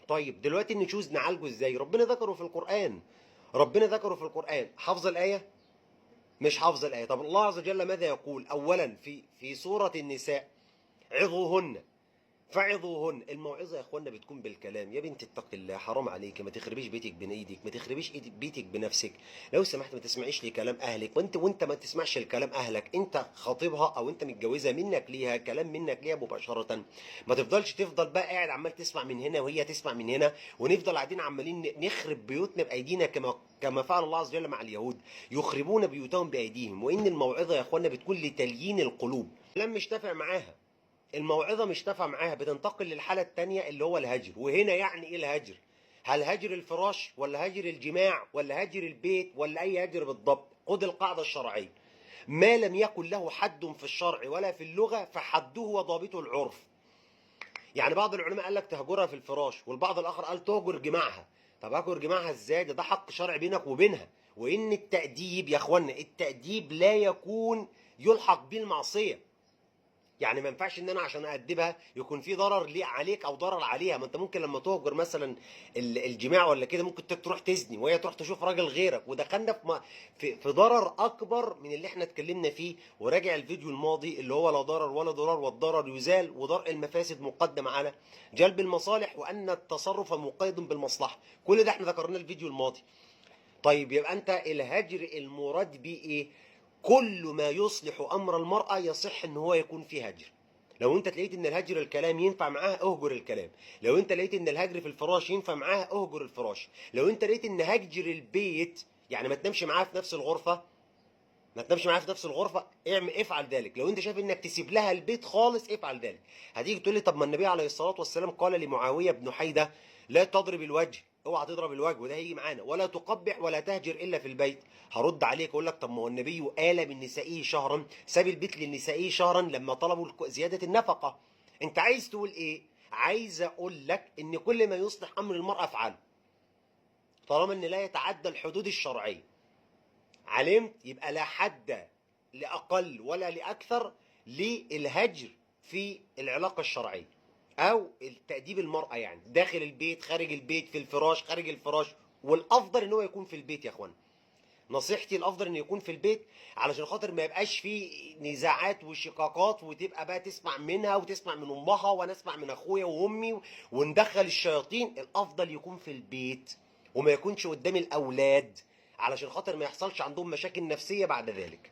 طيب دلوقتي النشوز نعالجه ازاي؟ ربنا ذكره في القرآن، ربنا ذكره في القرآن. حافظ الآية؟ مش حافظ الآية. طب الله عز وجل ماذا يقول؟ أولا في سورة النساء: عظوهن فعظوهن. الموعظة يا اخوانا بتكون بالكلام. يا بنت اتق الله، حرام عليك، ما تخربيش بيتك بايدك، ما تخربيش بيتك بنفسك، لو سمحت ما تسمعيش لكلام اهلك، وانت ما تسمعش لكلام اهلك، انت خطيبها او انت متجوزها منك ليها، كلام منك ليها مباشرة. ما تفضلش تفضل بقى قاعد عمال تسمع من هنا وهي تسمع من هنا، ونفضل قاعدين عمالين نخرب بيوتنا بايدينا، كما فعل الله عز وجل مع اليهود، يخربون بيوتهم بايديهم. وان الموعظة يا اخوانا بتكون لتليين القلوب. لم مش تافع معاها الموعظة، مش تافع معاها، بتنتقل للحالة الثانية اللي هو الهجر. وهنا يعني ايه الهجر؟ هل هجر الفراش ولا هجر الجماع ولا هجر البيت ولا اي هجر بالضبط؟ خد القاعدة الشرعية: ما لم يكن له حد في الشرع ولا في اللغة فحده وضابطه العرف. يعني بعض العلماء قال لك تهجرها في الفراش، والبعض الاخر قال تهجر جماعها. طب هجر جماعها ازاي؟ ده حق شرعي بينك وبينها. وان التأديب يا اخوانا، التأديب لا يكون يلحق به المعصية. يعني ما ينفعش ان انا عشان اادبها يكون في ضرر ليه عليك او ضرر عليها. ما انت ممكن لما تهجر مثلا الجماع ولا كده ممكن تروح تزني وهي تروح تشوف راجل غيرك، ودخلنا في ضرر اكبر من اللي احنا اتكلمنا فيه. وراجع الفيديو الماضي اللي هو لا ضرر ولا ضرار، والضرر يزال، ودرء المفاسد مقدم على جلب المصالح، وان التصرف مقيد بالمصلحة. كل ده احنا ذكرناه الفيديو الماضي. طيب يبقى انت الهجر المراد بيه ايه؟ كل ما يصلح امر المراة يصح ان هو يكون فيه هجر. لو انت لقيت ان الهجر الكلام ينفع معاها اهجر الكلام، لو انت لقيت ان الهجر في الفراش ينفع معاها اهجر الفراش، لو انت لقيت ان هجر البيت يعني ما تنامش معاها في نفس الغرفة، ما تنامش معاها في نفس الغرفة، اعمل افعل ذلك. لو انت شايف انك تسيب لها البيت خالص افعل ذلك. هتيجي تقول لي طب ما النبي عليه الصلاة والسلام قال لمعاوية بن حيده لا تضرب الوجه، اوعى تضرب الوجه، وده هيجي معانا، ولا تقبح ولا تهجر الا في البيت. هرد عليك اقول لك طب ما هو النبي آل من نسائه شهرا، ساب البيت للنسائه شهرا لما طلبوا زيادة النفقة. انت عايز تقول ايه؟ عايز اقول لك ان كل ما يصلح امر المراة افعله، طالما ان لا يتعدى الحدود الشرعية. علمت؟ يبقى لا حد لاقل ولا لاكثر للهجر في العلاقة الشرعية او التأديب المرأة، يعني داخل البيت، خارج البيت، في الفراش، خارج الفراش. والافضل ان هو يكون في البيت يا اخوان. نصيحتي الافضل ان يكون في البيت، علشان خاطر ما يبقاش فيه نزاعات وشقاقات، وتبقى بقى تسمع منها وتسمع من امها وانا اسمع من اخويا وامي وندخل الشياطين. الافضل يكون في البيت وما يكونش قدام الاولاد، علشان خاطر ما يحصلش عندهم مشاكل نفسية بعد ذلك.